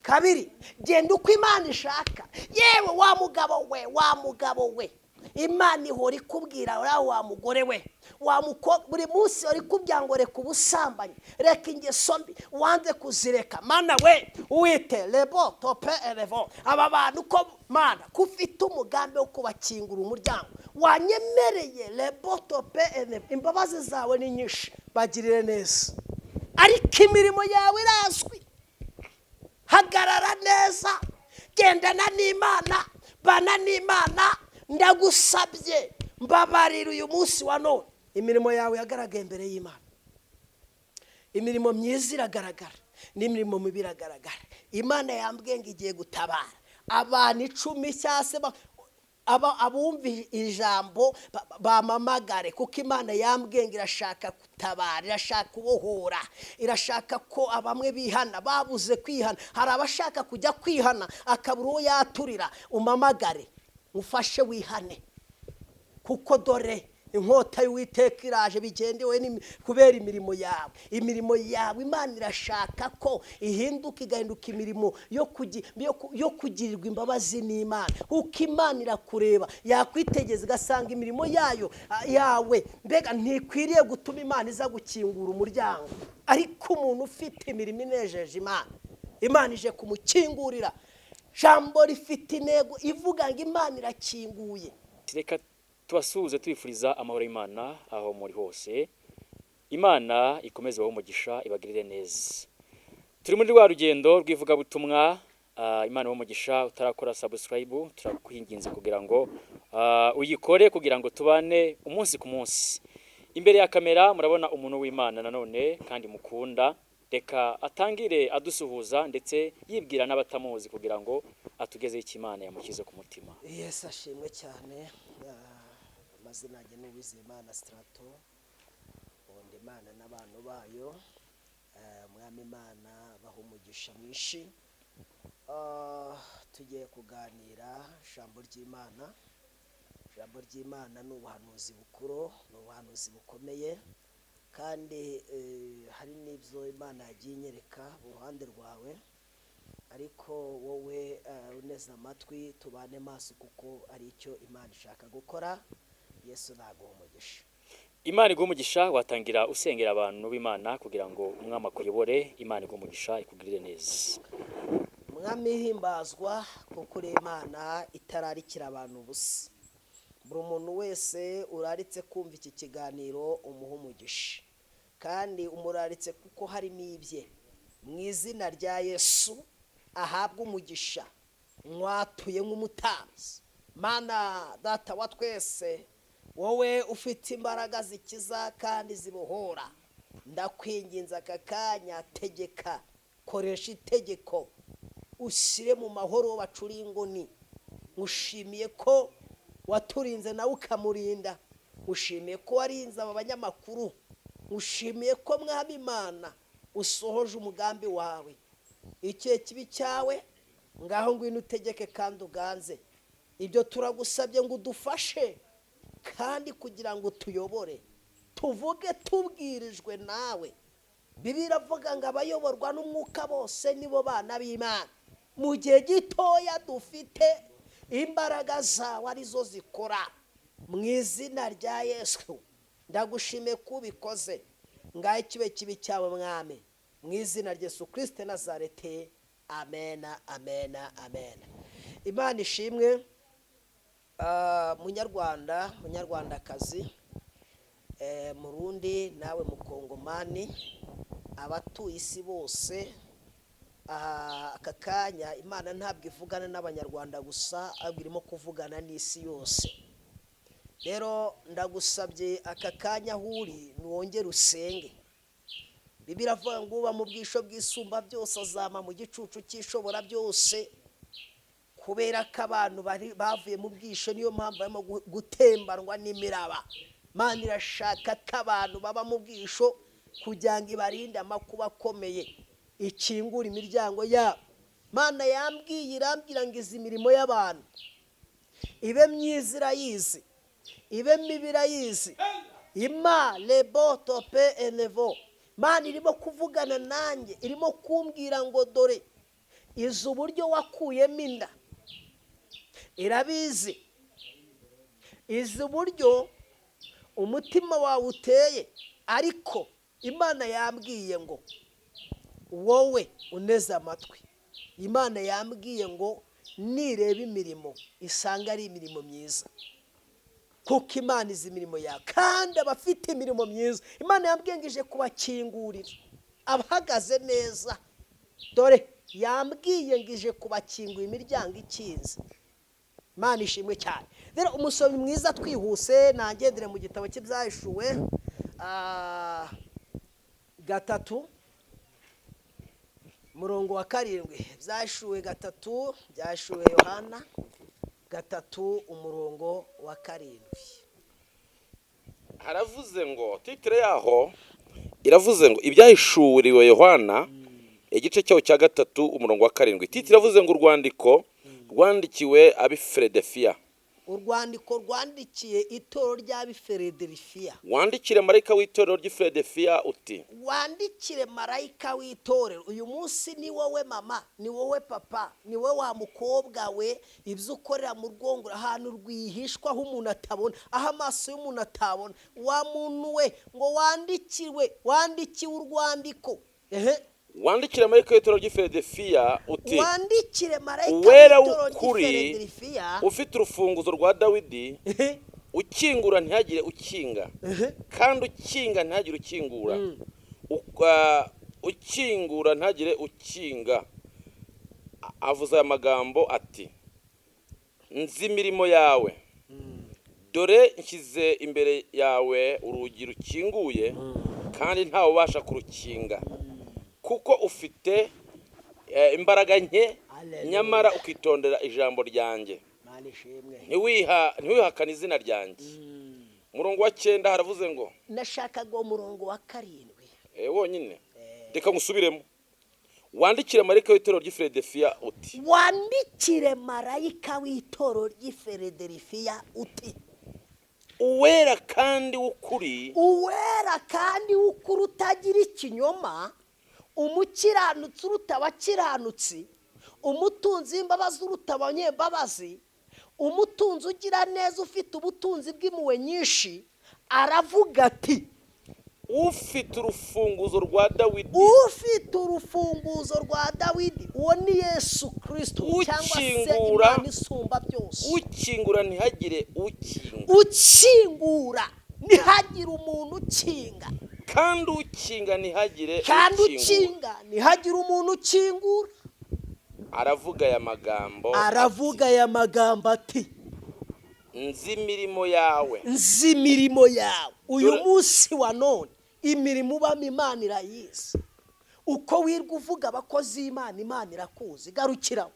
Kabiri, genda uko Imana ishaka. Yewe wa mugabo we, wa mugabo we, Imana ihora ikubwira, uriya wa mugore we, wa mukobwa, buri munsi uri kubwira ngo reka ubusambanyi, reka ingeso mbi, wanze kuzireka. Mana we, wite rebo tope erevo aba bantu ko Mana ko ufite umugambi wo kubakingura umuryango wanyemereye, rebo tope erevo, imbabazi zawe ni nyinshi, bagirire neza. Ariko imirimo yawe irazwi. Hagarara neza, gendana n'Imana, bana n'Imana. Ndagusabye, mbabarira uyu munsi wa none. Imirimo yawe yagaragaye imbere y'Imana. Imirimo myiza iragaragara n'imirimo mibi iragaragara. Imana yambwiye ngo igiye gutabara abantu 10 cyangwa se abumva ijambo bamamagare, kuko Imana yambwiye ngo irashaka gutabara, irashaka kubohora, irashaka ko abamwe bihana babuze kwihana. Hari abashaka kujya kwihana akabura uwo yaturira. Umamagare ufashe wihane, kuko dore inkota y'Uwiteka iraje, bigendewe kubera imirimo yawe. Imirimo yawe Imana irashaka ko ihinduka, igahinduka imirimo yo kugirirwa imbabazi n'Imana, kuko Imana irakureba, yakwitegeza igasanga imirimo yayo yawe mbega ntikwiriye gutuma Imana iza gukingura umuryango. Ariko umuntu ufite imirimo inejeje Imana, Imana ije kumukingurira. Jambo rifite intego ivuga ngo Imana irakinguye. Reka tubasuhuze, tubifuriza amahoro y'Imana aho muri hose. Imana ikomeze ibahe umugisha, ibagirire neza. Turi muri rwa rugendo rw'ivugabutumwa. Imana ibahe umugisha. Utarakora subscribe, turakwinginze kugira ngo uyikore, kugira ngo tubane umunsi ku munsi. Imbere ya kamera murabona umuntu w'Imana nanone kandi mukunda. Reka atangire adusuhuza ndetse yibwira n'abatamuzi, kugira ngo atugezeho icyo Imana yamushyize ku mutima. Yesu ashimwe cyane. Amazina yanjye ni Uwizeyimana Sitarato, nkunda Imana n'abantu bayo. Umwami Imana baha umugisha mwinshi. Tugiye kuganira ijambo ry'Imana. Ijambo ry'Imana ni ubuhanuzi bukuru, ni ubuhanuzi bukomeye, kandi hari n'ibyo Imana yagiye inyereka mu ruhande rwawe. Ariko wowe uneze amatwi, tubane maso, kuko ari icyo Imana ishaka gukora. Yesu naguha umugisha. Imana iguha umugisha. Watangira usengera abantu b'Imana kugira ngo Umwami akuyobore. Imana iguha umugisha, ikugirire neza. Umwami himbazwa, kuko uri Imana itararikira abantu ubusa. Buri muntu wese uraritse kumva iki kiganiro, umuha umugisha, kandi umuraritse kuko harimo ibye. Mu izina rya Yesu ahabwe umugisha. Mwatuye nk'umutambyi. Mana Data wa twese, wowe ufite imbaraga zikiza kandi zibohora, ndakwinginze aka kanya, tegeka, koresha itegeko, ushyire mu mahoro bacura ingoni. Ushimiye ko waturinze nawe ukamurinda, ushimiye ko warinze aba banyamakuru, ushimiye ko Mwami Imana usohoje umugambi wawe. Ikihe kibi cyawe, ngaho ngwino utegeke kandi uganze. Ibyo turagusabye ngo udufashe, kandi kugira ngo tuyobore, tuvuge tubwirijwe nawe. Bibiliya iravuga ngo abayoborwa n'Umwuka bose nibo bana b'Imana. Mu gihe gitoya dufite, imbaraga zawe arizo zikora. Mu izina rya Yesu ndagushimiye ko ubikoze. Ngaho ikibe kibi cyawe, Mwami, mu izina rya Yesu Kirisite Nazarete. Amena, amena, amena. Imana ishimwe. Munyarwanda, Munyarwandakazi, Murundi, nawe Mukongomani, abatuye isi bose, aka kanya Imana ntabwo ivugana n'Abanyarwanda gusa, ahubwo irimo kuvugana n'isi yose. Rero ndagusabye aka kanya, aho uri ntiwongere usenge. Bibiliya iravuga ngo uba mu bwisho bw'Isumba byose azama mu gicucu cy'Ishobora byose. Kubera ko abantu bari bavuye mu bwisho, niyo mpamvu barimo gutembanwa n'imiraba. Imana irashaka ko abantu baba mu bwisho kugira ngo ibarinde amakuba akomeye, ikingure imiryango yabo. Imana yambwiye, irambwira ngo izi mirimo y'abantu, ibe myiza irayizi, ibe mibi irayizi. Ima lebo tope enevo. Imana irimo kuvugana nanjye, irimo kumbwira ngo dore Izi uburyo wakuyemo inda, irabizi. Izi uburyo umutima wawe uteye. Ariko Imana yambwiye ngo wowe uneze amatwi, Imana yambwiye ngo nireba imirimo isanga ari imirimo myiza, kuko Imana izi imirimo yawe, kandi abafite imirimo myiza Imana yambwiye ngo ije kubakingurira abahagaze neza. Dore yambwiye ngo ije kubakingura imiryango ikinze. Imana ishimwe cyane. Rero umusomyi mwiza, twihuse, nangendere mu gitabo cy'Ibyahishuwe 3, murongo wa 7. Byahishuwe 3, Byahishuwe Yohana 3, umurongo wa 7. Haravuze ngo, titre yaho iravuze ngo "Ibyahishuriwe Yohana", igice cyaho cya 3, umurongo wa 7. Titre iravuze ngo "Urwandiko rwandikiwe ab'i Filadelfiya". Urwandiko rwandikiye itorero ry'ab'i Filadelfiya. Wandikire marayika w'itorero ry'i Filadelfiya uti: Wandikire marayika w'itorero. Uyu munsi ni wowe mama, ni wowe papa, ni wowe wa mukobwa we. Ibyo ukorera mu rwongoro, ahantu rwihishwa, aho umuntu atabona, aho amaso y'umuntu atabona, wa muntu we, ngo wandikiwe, wandikiwe urwandiko, ehe. Wandikire marayika w'itorero ry'i Filadelfiya uti: Wandikire marayika Uwera w'itorero ry'i w'ukuri, Filadelfiya, ufite urufunguzo rwa Dawidi, ukingura ntihagire ukinga, kandi ukinga ntihagire ukingura, ukingura ntihagire ukinga, avuze aya magambo ati: Nzi imirimo yawe. Dore nshyize imbere yawe urugi rukinguye, kandi ntawe ubasha kurukinga, kuko ufite imbaraga nke, Hallelujah. nyamara ukitondera ijambo ryanjye, Mana ishimwe. ntiwihakane izina ryanjye. Umurongo wa 9 haravuze ngo Nashakaga uwo murongo wa 7. Wonyine reka ngusubiremo. Wandikire marayika w'itorero ry'i Filadelfiya uti: Wandikire marayika w'itorero ry'i Filadelfiya uti: Uwera kandi w'ukuri, Uwera kandi w'ukuri, utagira ikinyoma, umukiranutsi uruta abakiranutsi, umutunzi w'imbabazi uruta abanyembabazi, umutunzi ugira neza, ufite ubutunzi bw'impuhwe nyinshi, aravuga ati: ufite urufunguzo rwa Dawidi, Ufite urufunguzo rwa Dawidi, uwo ni Yesu Kirisito cyangwa se Imana isumba byose, ukingura ntihagire ukinga, ukingura ntihagire umuntu ukinga, kandi ukinga ntihagire kandi ukingura, ukinga ntihagire umuntu ukingura, aravuga aya magambo aravuga aya magambo ati: ati, Nzi imirimo yawe. Nzi imirimo yawe. Uyu munsi wa none imirimo ubamo Imana irayizi. Uko wirwa uvuga abakozi b'Imana, Imana irakuzi. Garukiraho.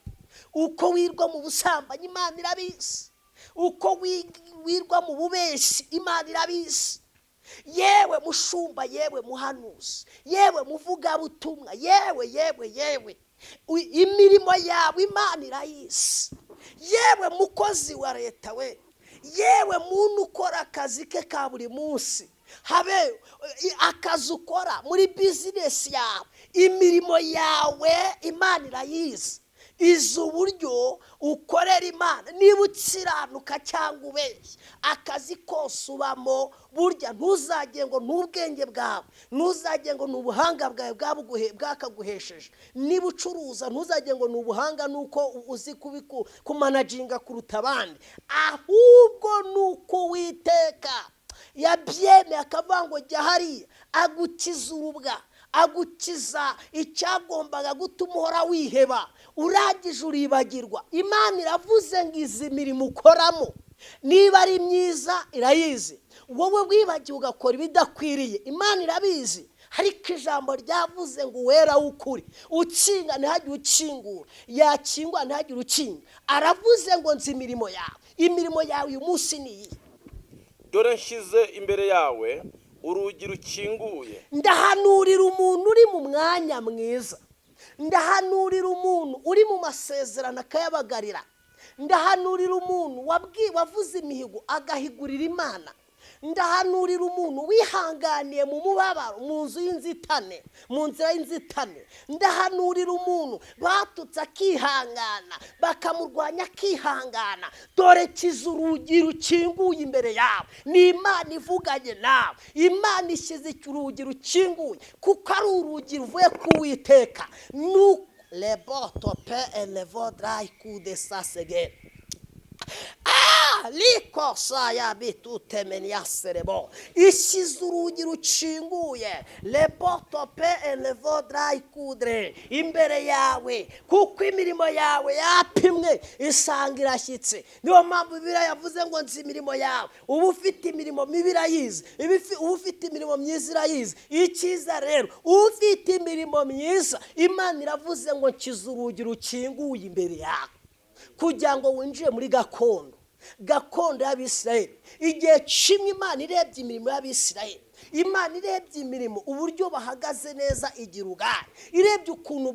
Uko wirwa mu busambanyi, Imana irabizi. Uko wirwa mu bubeshyi, Imana irabizi. Yewe mushumba, yewe muhanuzi, yewe muvugabutumwa, yewe, yewe, yewe, imirimo yawe Imana irayizi. Yewe mukozi wa leta we, yewe muntu ukora akazi ke ka buri munsi, habe akazi ukora muri business yawe, imirimo yawe Imana irayizi. Izi uburyo ukorera Imana, niba ukiranuka cyangwa ubeshya. Akazi kose ubamo, burya ntuzagire ngo ni ubwenge bwawe, ntuzagire ngo ni ubuhanga bwawe bwakaguhesheje. Niba ucuruza, ntuzagire ngo ni ubuhanga nuko uzi kumanaginga kuruta abandi, ahubwo ni uko Uwiteka yabyemeye, akavuga ngo jya hariya, agukiza urubwa, agukiza icyagombaga gutuma uhora wiheba, urangije uribagirwa. Imana iravuze ngo izi mirimo ukoramo, niba ari myiza irayizi. Wowe wibagiwe ugakora ibidakwiriye, Imana irabizi. Ariko ijambo ryavuze ngo Uwera w'ukuri, ukinga ntihagire ukingura, yakingwa ntihagire ukinga, aravuze ngo nzi imirimo yawe. Imirimo yawe uyu munsi ni iyi? Dore nshyize imbere yawe urugi rukinguye. Ndahanurira umuntu uri mu mwanya mwiza, ndahanurira umuntu uri mu masezerano akayabagarira, ndahanurira umuntu wavuze imihigo agahigurira Imana. Ndahanurira umuntu wihanganiye mu mubabaro, mu nzu y'inzitane, mu nzira y'inzitane. Ndahanurira umuntu batutse akihangana, bakamurwanya akihangana. Dore kiza urugi rukinguye imbere yawe. Ni Imana ivuganye nawe. Imana ishyize urugi rukinguye, kuko ari urugi ruvuye ku Uwiteka. Nuko leboto pe elevodrai kude sasegere. Likosa ya bitutemeniaserebo. Ishyize urugi rukinguye leboto pe elevodrai kudre imbere yawe, kuko imirimo yawe yapimwe isanga irashyitse. Niyo mpamvu Bibiliya yavuze ngo nzi imirimo yawe. Uba ufite imirimo mibi irayizi, uba ufite imirimo myiza irayizi. Icyiza rero, ufite imirimo myiza, Imana iravuze ngo nshyize urugi rukinguye imbere yawe, kugira ngo winjire muri gakondo, gakondo y'Abisirayeli. Igihe kimwe Imana irebye imirimo y'Abisirayeli, Imana irebye imirimo uburyo bahagaze neza igira ubwari, irebye ukuntu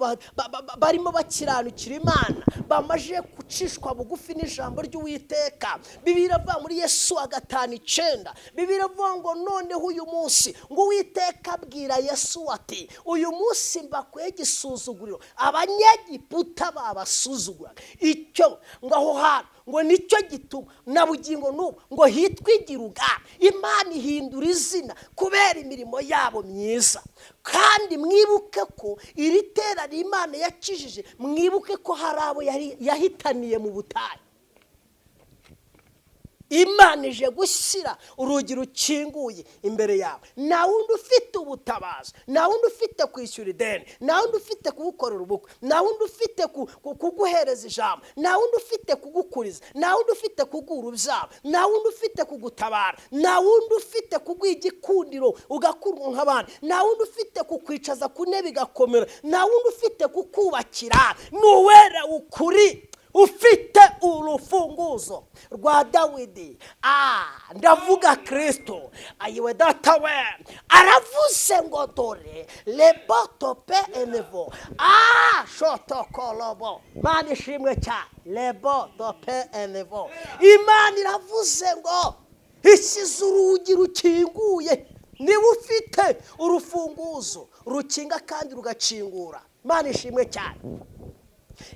barimo bakiranukira Imana, bamaze gucishwa bugufi n'ijambo ry'Uwiteka. Bibiliya iravuga muri Yesu 5:9, Bibiliya iravuga ngo noneho uyu munsi ngo Uwiteka abwira Yesu ati uyu munsi mbakuye igisuzuguriro Abanyegiputa babasuzugura. Icyo ngo aho hantu ngo nicyo gituma na bugingo n'ubu ngo hitwe Igirugali. Imana ihindura izina kubera imirimo yabo myiza. Kandi mwibuke ko iri teraniro Imana yakijije, mwibuke ko hari abo yahitaniye mu butayu. Imana ije gushyira urugi rukinguye imbere yawe. Nta wundi ufite ubutabazi, nta wundi ufite kwishyura ideni, nta wundi ufite kugukorera ubukwe, nta wundi ufite kuguhereza ijambo, nta wundi ufite kugukuriza, nta wundi ufite kuguha urubyaro, nta wundi ufite kugutabara, nta wundi ufite kuguha igikundiro ugakurwa nk'abandi, nta wundi ufite kukwicaza ku ntebe igakomera, nta wundi ufite kukubakira. Ni uwera ukuri ufite urufunguzo rwa Dawidi. Ndavuga Kristo. Ayiwe data we, aravuze ngo dore leboto pe enevo shotokolobo. Mana ishimwe cyane. Leboto pe enevo. Imana iravuze ngo ishyize urugi rukinguye. Niba ufite urufunguzo rukinga kandi rugakingura. Mana ishimwe cyane.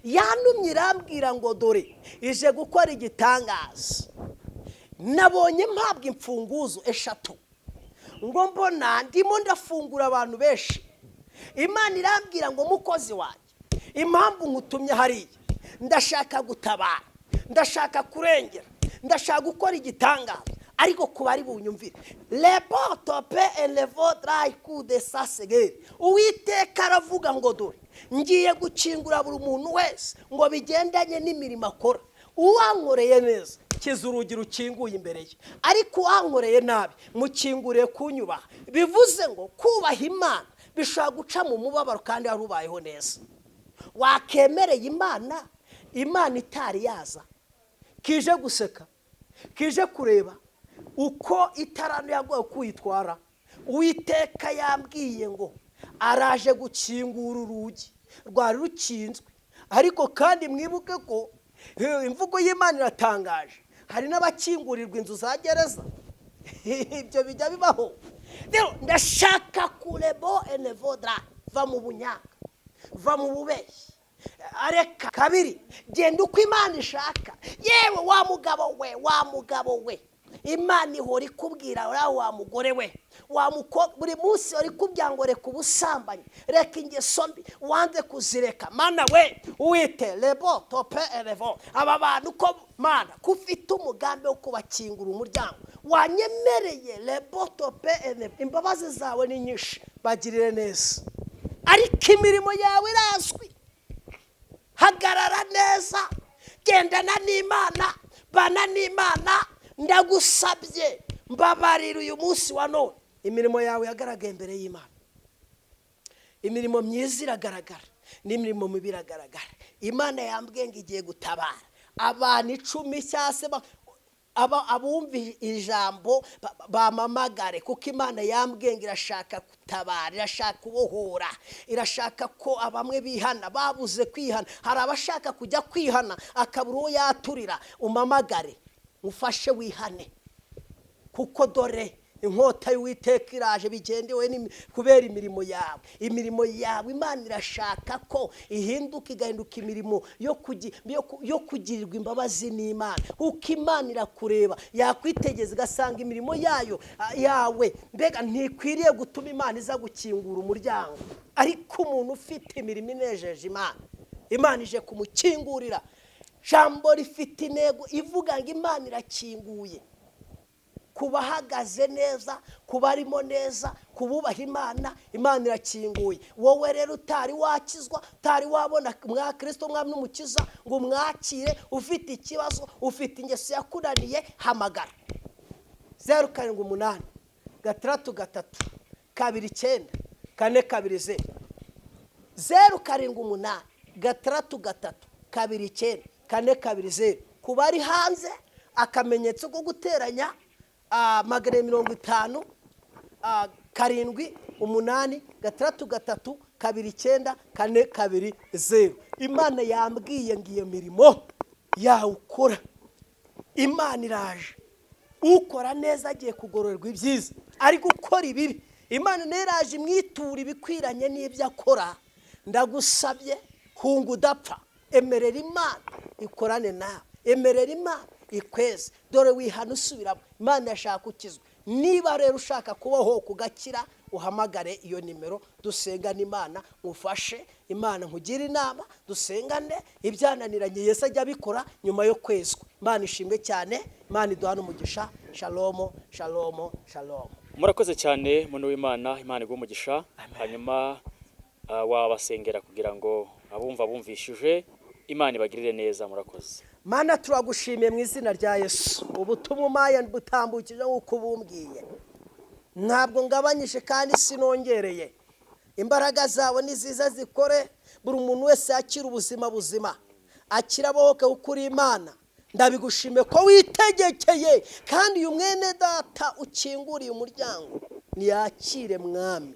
Yantumye irambwira ngo dore ije gukora igitangaza. Nabonye mpabwa imfunguzo 3, ngo mbona ndimo ndafungura abantu benshi. Imana irambwira ngo mukozi wanjye, impamvu nkutumye hariya, ndashaka gutabara, ndashaka kurengera, ndashaka gukora igitangaza, ariko kuba ari bunyumvire. Leboto pe elevodrai kude sasegere. Uwiteka aravuga ngo dore ngiye gukingura buri muntu wese ngo bigendanye n'imirimo akora. Uwankoreye neza kiza urugi rukinguye imbere ye, ariko uwankoreye nabi mukinguriye kunyubaha. Bivuze ngo kubaha Imana bishobora guca mu mubabaro kandi wari ubayeho neza. Wakemereye Imana, Imana itari yaza, kije guseka, kije kureba uko itarano yagoye kuyitwara. Uwiteka yambwiye ngo araje gukingura urugi rwari rukinzwe. Ariko kandi mwibuke ko imvugo y'Imana iratangaje, hari n'abakingurirwa inzu za gereza. Ibyo bijya bibaho. Rero ndashaka kurebo enevodra, va mu bunyanga, va mu bubeshyi. Areka kabiri, genda uko Imana ishaka. Yewe wa mugabo we, wa mugabo we, Imana ihora ikubwira wa mugore we, buri munsi uri kubwira ngo reka ubusambanyi, reka ingeso mbi, wanze kuzireka. Mana we, uwite lebo tope elevo. Aba bantu ko Mana kufite umugambi wo kubakingura umuryango, wanyemereye lebo tope elevo. Imbabazi zawe ni nyinshi, bagirire neza, ariko imirimo yawe irazwi. Hagarara neza, gendana n'Imana, bana n'Imana. Ndagusabye mbabarira uyu munsi wa none. Imirimo yawe yagaragaye imbere y'Imana. Imirimo myiza iragaragara n'imirimo mibi iragaragara. Imana yambwiye ngo igiye gutabara abantu 10 cyangwa se abumva ijambo bamamagare, kuko Imana yambwiye ngo irashaka gutabara, irashaka kubohora, irashaka ko abamwe bihana babuze kwihana. Hari abashaka kujya kwihana akabura uwo yaturira. Umamagare ufashe wihane, kuko Kuko dore inkota y'Uwiteka iraje, bigendewe kubera imirimo yawe. Imirimo yawe Imana irashaka ko ihinduka, igahinduka imirimo yo kugirirwa imbabazi n'Imana. Kuko Imana irakureba, yakwitegeza igasanga imirimo yayo yawe mbega ntikwiriye gutuma Imana iza gukingura umuryango. Ariko umuntu ufite imirimo inejeje Imana, Imana ije kumukingurira. Jambo rifite intego ivuga ngo Imana irakinguye kubahagaze neza, kubarimo neza, kububaha Imana. Imana irakinguye. Wowe rero utari wakizwa, utari wabona mwa Kristo mwami n'umukiza ngo umwakire, ufite ikibazo, ufite ingeso yakunaniye, hamagara 078 633 29 420, 078 633 29 420. Kuba ari hanze, akamenyetso ko guteranya 450 7 8 6 3 2 9 4 2 0. Imana yambwiye ngo iyo mirimo yawukora, Imana iraje. Ukora neza agiye kugororerwa ibyiza, ari gukora ibibi Imana nayo iraje imwitura ibikwiranye n'ibyo akora. Ndagusabye hunga udapfa, emerera Imana ikorane nawe, emerera Imana ikweze. Dore wihana usubiramo, Imana yashaka ukizwa. Niba rero ushaka kubaho kugakira, uhamagare iyo nimero, dusengane Imana ufashe, Imana nkugire inama, dusengane. Ibyananiranye Yesu ajya abikora nyuma yo kwezwa. Imana ishimwe cyane, Imana iduhane umugisha. Shalomo, shalomo, shalomo. Murakoze cyane muntu w'Imana, Imana iguhe umugisha. Hanyuma wabasengera kugira ngo abumva bumvishije Imana ibagirire neza. Murakoze. Mana, turagushimiye mu izina rya Yesu. Ubutumwa umaye butambukije nk'uko ubumbwiye, ntabwo ngabanyije kandi sinongereye. Imbaraga zawe ni ziza zikore, buri muntu wese yakira ubuzima buzima, akira abohoke kuko uri Imana. Ndabigushimiye ko witegekeye, kandi uyu mwene data ukinguriye umuryango ntiyakire mwami,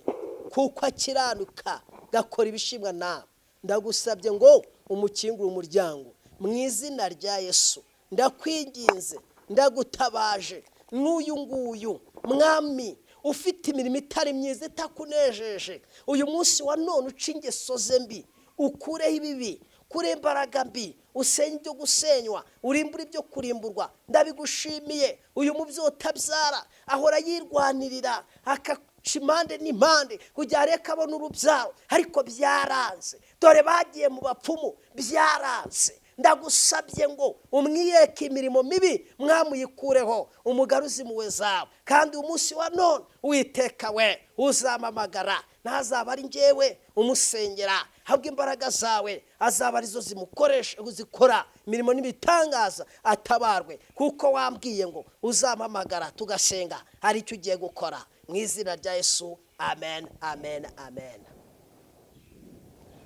kuko akiranuka gakora ibishimwa nawe. Ndagusabye ngo umukingure umuryango mu izina rya Yesu. Ndakwinginze, ndagutabaje n'uyu nguyu mwami ufite imirimo itari myiza itakunejeje, uyu munsi wa none uca ingeso ze mbi, ukureho ibibi, kure imbaraga mbi, usenye ibyo gusenywa, urimbure ibyo kurimburwa. Ndabigushimiye. Uyu mubyeyi utabyara ahora yirwanirira, akaca impande n'impande kugira areke abone urubyaro, ariko byaranze. Dore bagiye mu bapfumu, byaranze. Ndagusabye ngo umwiyeke imirimo mibi, mwamuyikureho, umugaruzi impuhwe zawe. Kandi umunsi wa none Uwiteka we uzampamagara, ntazaba ari njyewe umusengera, habwe imbaraga zawe azaba arizo zimukoresha, zikora imirimo n'ibitangaza, atabarwe. Kuko wambwiye ngo uzampamagara tugasenga, hari icyo ugiye gukora. Mu izina rya Yesu, amen, amen, amen.